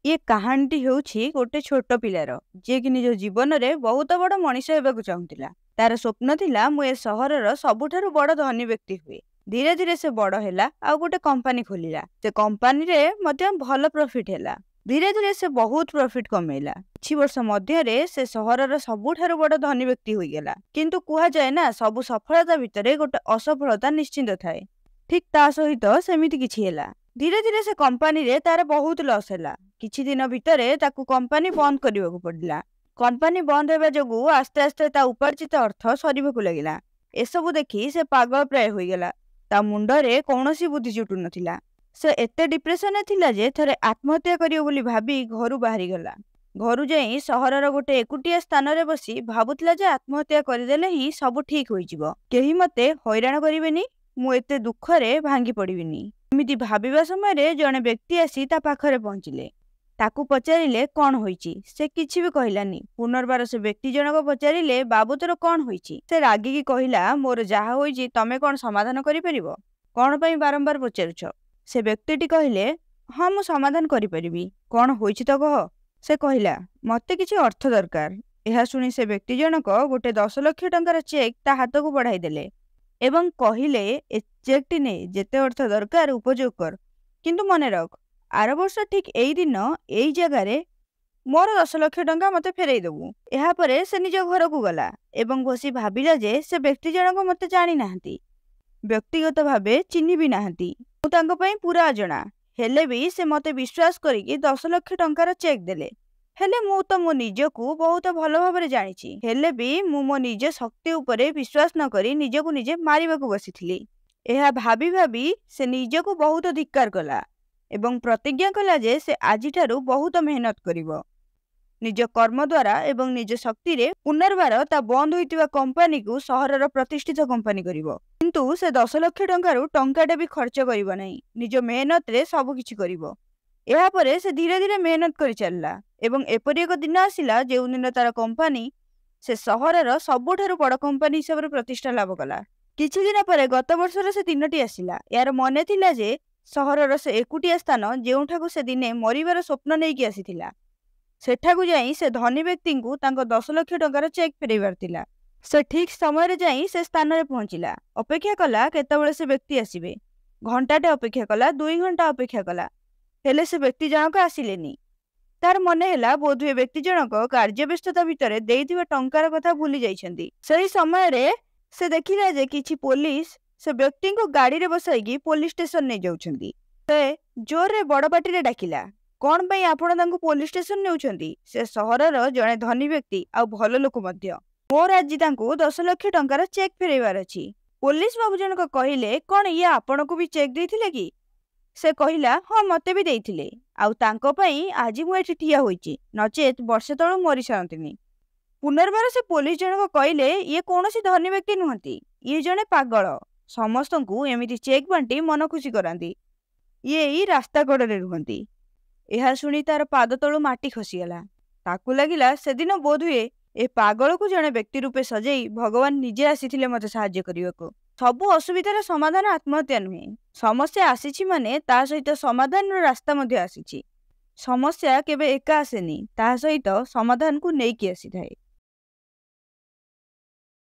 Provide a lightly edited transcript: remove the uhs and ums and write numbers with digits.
ଏ କାହାଣୀଟି ହେଉଛି ଗୋଟେ ଛୋଟ ପିଲାର, ଯିଏକି ନିଜ ଜୀବନରେ ବହୁତ ବଡ଼ ମଣିଷ ହେବାକୁ ଚାହୁଁଥିଲା। ତାର ସ୍ୱପ୍ନ ଥିଲା, ମୁଁ ଏ ସହରର ସବୁଠାରୁ ବଡ଼ ଧନୀ ବ୍ୟକ୍ତି ହୁଏ। ଧୀରେ ଧୀରେ ସେ ବଡ଼ ହେଲା ଆଉ ଗୋଟେ କମ୍ପାନୀ ଖୋଲିଲା। ସେ କମ୍ପାନୀରେ ମଧ୍ୟ ଭଲ ପ୍ରଫିଟ ହେଲା। ଧୀରେ ଧୀରେ ସେ ବହୁତ ପ୍ରଫିଟ କମେଇଲା। କିଛି ବର୍ଷ ମଧ୍ୟରେ ସେ ସହରର ସବୁଠାରୁ ବଡ଼ ଧନୀ ବ୍ୟକ୍ତି ହୋଇଗଲା। କିନ୍ତୁ କୁହାଯାଏ ନା, ସବୁ ସଫଳତା ଭିତରେ ଗୋଟେ ଅସଫଳତା ନିଶ୍ଚିନ୍ତ ଥାଏ। ଠିକ ତା ସହିତ ସେମିତି କିଛି ହେଲା। ଧୀରେ ଧୀରେ ସେ କମ୍ପାନୀରେ ତାର ବହୁତ ଲସ୍ ହେଲା। କିଛି ଦିନ ଭିତରେ ତାକୁ କମ୍ପାନୀ ବନ୍ଦ କରିବାକୁ ପଡିଲା। କମ୍ପାନୀ ବନ୍ଦ ହେବା ଯୋଗୁଁ ଆସ୍ତେ ଆସ୍ତେ ତା ଉପାର୍ଜିତ ଅର୍ଥ ସରିବାକୁ ଲାଗିଲା। ଏସବୁ ଦେଖି ସେ ପାଗଳ ପ୍ରାୟ ହୋଇଗଲା। ତା ମୁଣ୍ଡରେ କୌଣସି ବୁଦ୍ଧି ଜୁଟୁ ନଥିଲା। ସେ ଏତେ ଡିପ୍ରେସନରେ ଥିଲା ଯେ ଥରେ ଆତ୍ମହତ୍ୟା କରିବ ବୋଲି ଭାବି ଘରୁ ବାହାରିଗଲା। ଘରୁ ଯାଇ ସହରର ଗୋଟେ ଏକୁଟିଆ ସ୍ଥାନରେ ବସି ଭାବୁଥିଲା ଯେ ଆତ୍ମହତ୍ୟା କରିଦେଲେ ହିଁ ସବୁ ଠିକ ହୋଇଯିବ, କେହି ମତେ ହଇରାଣ କରିବେନି, ମୁଁ ଏତେ ଦୁଃଖରେ ଭାଙ୍ଗି ପଡିବିନି। ଏମିତି ଭାବିବା ସମୟରେ ଜଣେ ବ୍ୟକ୍ତି ଆସି ତା ପାଖରେ ପହଞ୍ଚିଲେ। ତାକୁ ପଚାରିଲେ କଣ ହୋଇଛି। ସେ କିଛି ବି କହିଲାନି। ପୁନର୍ବାର ସେ ବ୍ୟକ୍ତି ଜଣକ ପଚାରିଲେ, ବାବୁ ତୋର କଣ ହୋଇଛି? ସେ ରାଗିକି କହିଲା, ମୋର ଯାହା ହୋଇଛି ତମେ କଣ ସମାଧାନ କରିପାରିବ? କଣ ପାଇଁ ବାରମ୍ବାର ପଚାରୁଛ? ସେ ବ୍ୟକ୍ତିଟି କହିଲେ, ହଁ ମୁଁ ସମାଧାନ କରିପାରିବି, କଣ ହୋଇଛି ତ କହ। ସେ କହିଲା, ମତେ କିଛି ଅର୍ଥ ଦରକାର। ଏହା ଶୁଣି ସେ ବ୍ୟକ୍ତି ଜଣକ ଗୋଟେ 10 ଲକ୍ଷ ଟଙ୍କାର ଚେକ୍ ତା ହାତକୁ ବଢାଇ ଦେଲେ ଏବଂ କହିଲେ, ଏ ଚେକ୍ଟି ନେ, ଯେତେ ଅର୍ଥ ଦରକାର ଉପଯୋଗ କର, କିନ୍ତୁ ମନେ ରଖ ଆର ବର୍ଷ ଠିକ ଏଇ ଦିନ ଏଇ ଜାଗାରେ ମୋର 10 ଲକ୍ଷ ଟଙ୍କା ମତେ ଫେରେଇ ଦବୁ। ଏହାପରେ ସେ ନିଜ ଘରକୁ ଗଲା ଏବଂ ବସି ଭାବିଲା ଯେ ସେ ବ୍ୟକ୍ତି ଜଣକ ମତେ ଜାଣିନାହାନ୍ତି, ବ୍ୟକ୍ତିଗତ ଭାବେ ଚିହ୍ନି ବି ନାହାନ୍ତି, ମୁଁ ତାଙ୍କ ପାଇଁ ପୁରା ଅଜଣା, ହେଲେ ବି ସେ ମତେ ବିଶ୍ୱାସ କରିକି 10 ଲକ୍ଷ ଟଙ୍କାର ଚେକ୍ ଦେଲେ। ହେଲେ ମୁଁ ତ ମୋ ନିଜକୁ ବହୁତ ଭଲ ଭାବରେ ଜାଣିଛି, ହେଲେ ବି ମୁଁ ମୋ ନିଜ ଶକ୍ତି ଉପରେ ବିଶ୍ୱାସ ନ କରି ନିଜକୁ ନିଜେ ମାରିବାକୁ ବସିଥିଲି। ଏହା ଭାବି ଭାବି ସେ ନିଜକୁ ବହୁତ ଧିକ୍କାର କଲା ଏବଂ ପ୍ରତିଜ୍ଞା କଲା ଯେ ସେ ଆଜିଠାରୁ ବହୁତ ମେହନତ କରିବ, ନିଜ କର୍ମ ଦ୍ୱାରା ଏବଂ ନିଜ ଶକ୍ତିରେ ପୁନର୍ବାର ତା ବନ୍ଦ ହୋଇଥିବା କମ୍ପାନୀକୁ ସହରର ପ୍ରତିଷ୍ଠିତ କମ୍ପାନୀ କରିବ। କିନ୍ତୁ ସେ 10 ଲକ୍ଷ ଟଙ୍କାରୁ ଟଙ୍କାଟେ ବି ଖର୍ଚ୍ଚ କରିବ ନାହିଁ, ନିଜ ମେହନତରେ ସବୁ କିଛି କରିବ। ଏହାପରେ ସେ ଧୀରେ ଧୀରେ ମେହନତ କରି ଚାଲିଲା ଏବଂ ଏପରି ଏକ ଦିନ ଆସିଲା ଯେଉଁଦିନ ତାର କମ୍ପାନୀ ସେ ସହରର ସବୁଠାରୁ ବଡ଼ କମ୍ପାନୀ ହିସାବରେ ପ୍ରତିଷ୍ଠା ଲାଭ କଲା। କିଛି ଦିନ ପରେ ଗତ ବର୍ଷର ସେ ଦିନଟି ଆସିଲା। ଏହାର ମନେ ଥିଲା ଯେ ସହରର ସେ ଏକୁଟିଆ ସ୍ଥାନ ଯେଉଁଠାକୁ ସେ ଦିନେ ମରିବାର ସ୍ୱପ୍ନ ନେଇକି ଆସିଥିଲା, ସେଠାକୁ ଯାଇ ସେ ଧନୀ ବ୍ୟକ୍ତିଙ୍କୁ ତାଙ୍କ 10 ଲକ୍ଷ ଟଙ୍କାର ଚେକ୍ ଫେରାଇବାର ଥିଲା। ସେ ଠିକ ସମୟରେ ଯାଇ ସେ ସ୍ଥାନରେ ପହଞ୍ଚିଲା। ଅପେକ୍ଷା କଲା କେତେବେଳେ ସେ ବ୍ୟକ୍ତି ଆସିବେ। ଘଣ୍ଟାଟେ ଅପେକ୍ଷା କଲା, 2 ଘଣ୍ଟା ଅପେକ୍ଷା କଲା, ହେଲେ ସେ ବ୍ୟକ୍ତି ଜଣକ ଆସିଲେନି। ତାର ମନେ ହେଲା ବୋଧହୁଏ ବ୍ୟକ୍ତି ଜଣକ କାର୍ଯ୍ୟବ୍ୟସ୍ତତା ଭିତରେ ଦେଇଥିବା ଟଙ୍କାର କଥା ଭୁଲି ଯାଇଛନ୍ତି। ସେହି ସମୟରେ ସେ ଦେଖିଲା ଯେ କିଛି ପୋଲିସ ସେ ବ୍ୟକ୍ତିଙ୍କୁ ଗାଡ଼ିରେ ବସାଇକି ପୋଲିସ ଷ୍ଟେସନ ନେଇଯାଉଛନ୍ତି। ସେ ଜୋରରେ ବଡ଼ ପାଟିରେ ଡାକିଲା, କଣ ପାଇଁ ଆପଣ ତାଙ୍କୁ ପୋଲିସ ଷ୍ଟେସନ ନେଉଛନ୍ତି? ସେ ସହରର ଜଣେ ଧନୀ ବ୍ୟକ୍ତି ଆଉ ଭଲ ଲୋକ ମଧ୍ୟ। ମୋର ଆଜି ତାଙ୍କୁ 10 ଲକ୍ଷ ଟଙ୍କାର ଚେକ୍ ଫେରାଇବାର ଅଛି। ପୋଲିସ ବାବୁ ଜଣକ କହିଲେ, କଣ ଇଏ ଆପଣଙ୍କୁ ବି ଚେକ୍ ଦେଇଥିଲେ କି? ସେ କହିଲା, ହଁ ମତେ ବି ଦେଇଥିଲେ, ଆଉ ତାଙ୍କ ପାଇଁ ଆଜି ମୁଁ ଏଠି ଠିଆ ହୋଇଛି, ନଚେତ୍ ବର୍ଷେ ତଳୁ ମରିସାରନ୍ତିନି। ପୁନର୍ବାର ସେ ପୋଲିସ ଜଣକ କହିଲେ, ଇଏ କୌଣସି ଧନୀ ବ୍ୟକ୍ତି ନୁହନ୍ତି, ଇଏ ଜଣେ ପାଗଳ, ସମସ୍ତଙ୍କୁ ଏମିତି ଚେକ୍ ବାଣ୍ଟି ମନ ଖୁସି କରାନ୍ତି, ଇଏ ଏଇ ରାସ୍ତା କଡ଼ରେ ରୁହନ୍ତି। ଏହା ଶୁଣି ତାର ପାଦ ତଳୁ ମାଟି ଖସିଗଲା। ତାକୁ ଲାଗିଲା ସେଦିନ ବୋଧହୁଏ ଏ ପାଗଳକୁ ଜଣେ ବ୍ୟକ୍ତି ରୂପେ ସଜେଇ ଭଗବାନ ନିଜେ ଆସିଥିଲେ ମତେ ସାହାଯ୍ୟ କରିବାକୁ। ସବୁ ଅସୁବିଧାର ସମାଧାନ ଆତ୍ମହତ୍ୟା ନୁହେଁ। ସମସ୍ୟା ଆସିଛି ମାନେ ତା ସହିତ ସମାଧାନର ରାସ୍ତା ମଧ୍ୟ ଆସିଛି। ସମସ୍ୟା କେବେ ଏକା ଆସେନି, ତା ସହିତ ସମାଧାନକୁ ନେଇକି ଆସିଥାଏ।